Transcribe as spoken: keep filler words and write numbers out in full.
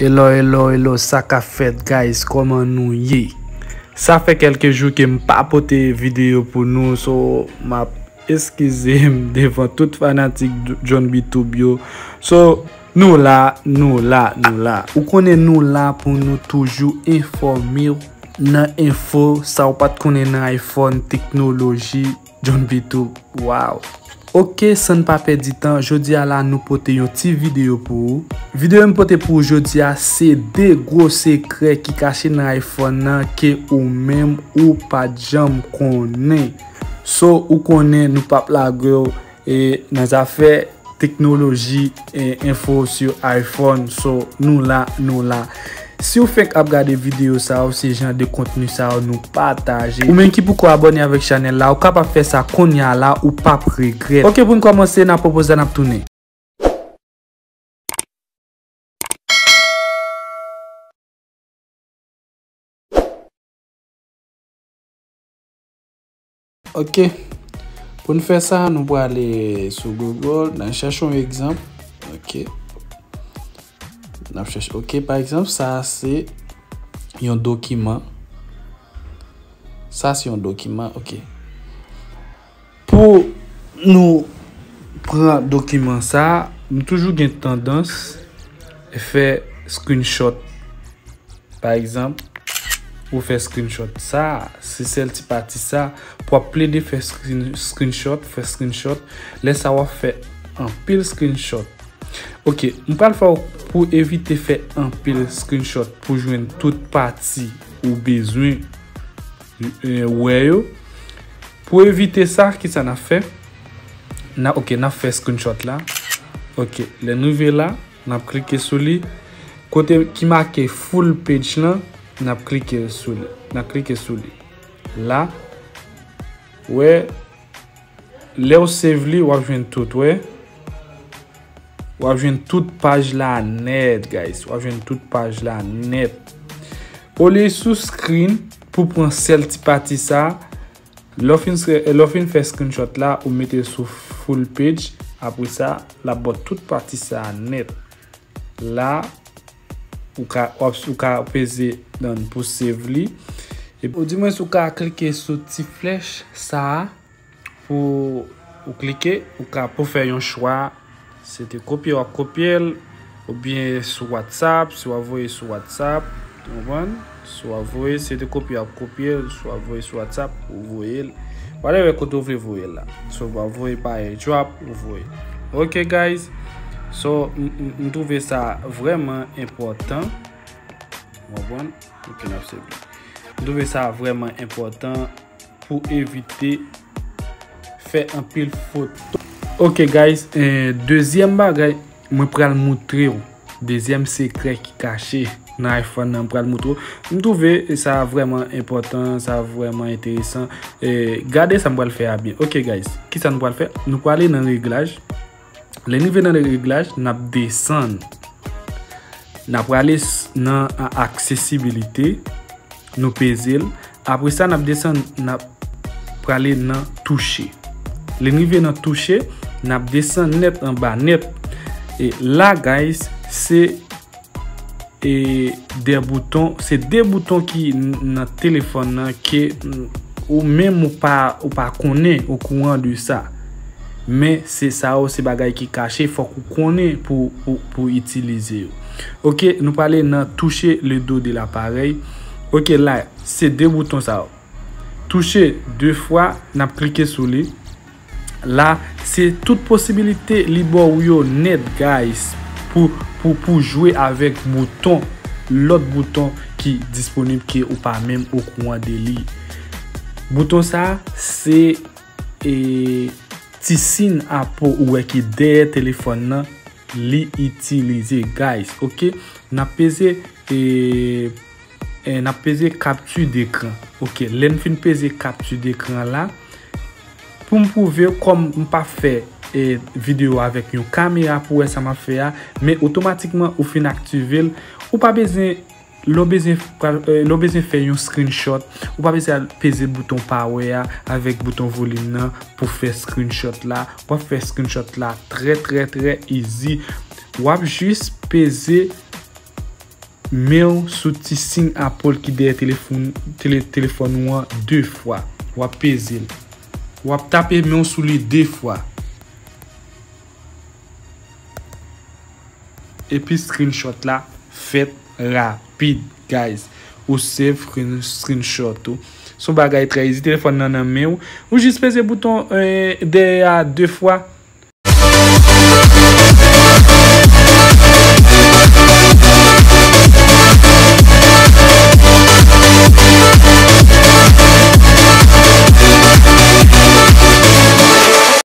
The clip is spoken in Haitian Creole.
Hello, hello, hello, sa k ap fèt, guys? Kòman nou ye? Sa fè kèlke jou ke m pa pote videyo pou nou, so m ap eskize m devan tout fanatik John B Tube yo. So, nou la, nou la, nou la. Ou konnen nou la pou nou toujou enfòme w nan enfo, sa w pa t konnen nan iPhone, teknoloji, John B Tube. Wow. Ok, san n pa pèdi tan, jodi a la nou pote yon ti videyo pou ou. Videyo m pote pou ou jodi a, se de gwo sekrè ki kache nan iPhone nan ke ou menm ou pa t janm konnen. So, ou konnen nou p ap lage w, e, nan zafè teknoloji, e, enfo sou iPhone. So, nou la, nou la. Si w fenk ap gade videyo sa yo, se jan de kontni sa yo nou pataje. Ou menm ki poko abòne avèk chanèl la, ou kapab fè sa kounye a la, ou p ap regrèt. Ok, pou n kòmanse, n ap pran poz la, n ap tounen. Ok. Pou n fè sa, nou prale sou Google, n al chèche yon egzanp. Ok. N ap chèche. Ok, pa egzanp, sa a se yon dokiman. Sa se yon dokiman, ok. Pou nou pran dokiman sa a, nou toujou gen tandans fè screenshot. Pa egzanp, ou fè screenshot sa, se sèl ti pati sa, pou w ap plede fè screen-, screenshot, fè screenshot, lè sa w ap fè anpil screenshot. Ok, m pral fè w pou evite fè anpil screenshot pou jwenn tout pati ou bezwen, e, wè yo. Pou evite sa, kisa n ap fè? N a, ok, n ap fè screenshot la. Ok, lè n rive la, n ap klike sou li. Kote ki make full page lan, n ap klike sou li. N ap klike sou li. La, wè, lè w save li, w ap jwenn tout, wè. W ap jwenn tout paj la nèt, guys. W ap jwenn tout paj la nèt. Olye sou screen pou pran sèl ti pati sa, lè w fin, lè w fin fè screenshot la, ou mete l sou full page. Apre sa, l ap ba w tout pati sa nèt. La, ou ka, w ap, ou ka peze done pou save li. Epi, ou di mwen si w ka klike sou ti flèch sa a pou ou klike, ou ka pou fè yon chwa. Se te kopye w ap kopye l, oubyen sou WhatsApp, si w ap voye sou WhatsApp, ou konprann? Si w ap voye, se te kopye w ap kopye l, si w ap voye sou WhatsApp, ou voye l. Whatever kote w vle voye l la. Si w ap voye pa AirDrop, ou voye. Ok, guys. So, m, m, m twouve sa vrèman enpòtan. Ou konprann? Ok, n ap save. M twouve sa vrèman enpòtan pou evite fè anpil foto. Ok, guys, eh, dezyèm bagay, mwen pral moutre w. Dezyèm sekrè ki kache nan iPhone nan, m pral moutre w. M twouve sa vrèman enpòtan, sa vrèman enteresan. Eh, gade sa m pral fè a byen. Ok, guys, kisa nou pral fè? Nou prale nan reglaj. Lè n rive nan reglaj, n ap desann. N ap prale s-, nan a-, aksesibilite, nou peze l. Apre sa, n ap desann, n ap prale nan touche. Lè n rive nan touche, n ap desann nèt anba nèt. E la, guys, se e de bouton, se de bouton ki n-, nan telefòn nan ke, mm, ou menm ou pa, ou pa konnen, okouran de sa. Men se sa yo, se bagay ki kache, fòk ou konnen pou, pou, pou itilize yo. Ok, nou prale nan toucher le dos de l'appareil. Ok, la, se de bouton sa yo. Touche de fwa, n ap klike sou li. La, se tout posibilite li ba w yo nèt, guys, pou, pou, pou jwe avèk bouton, lòt bouton ki disponib ke ou pa menm okouran de li. Bouton sa, se, e, ti siy a pou ou wè ki dèyè telefòn nan, li itilize, guys, ok? N ap peze, e, e, n ap peze capture d'écran. Ok, lè n fin peze capture d'écran la, pou m pwouve w, kòm m pa fè, e, videyo avèk yon kamera pou wè sa m ap fè a, men otomatikman ou fin aktive l, ou pa bezwen, lè w bezwen, e, lè w bezwen fè yon screenshot, ou pa bezwen al peze bouton power a avèk bouton volim nan pou fè screenshot la. W ap fè screenshot la trè, trè, trè easy. W ap jis peze men w sou ti siy Apple ki dèyè telefòn, tele, telefòn ou an de fwa. W ap peze l. W ap tape men w sou li de fwa. Epi screenshot la fèt rapid, guys. Ou save screen, screenshot ou. Se yon bagay trè easy. Telefòn nan nan men w. Ou jis peze bouton eh, dèyè a de fwa.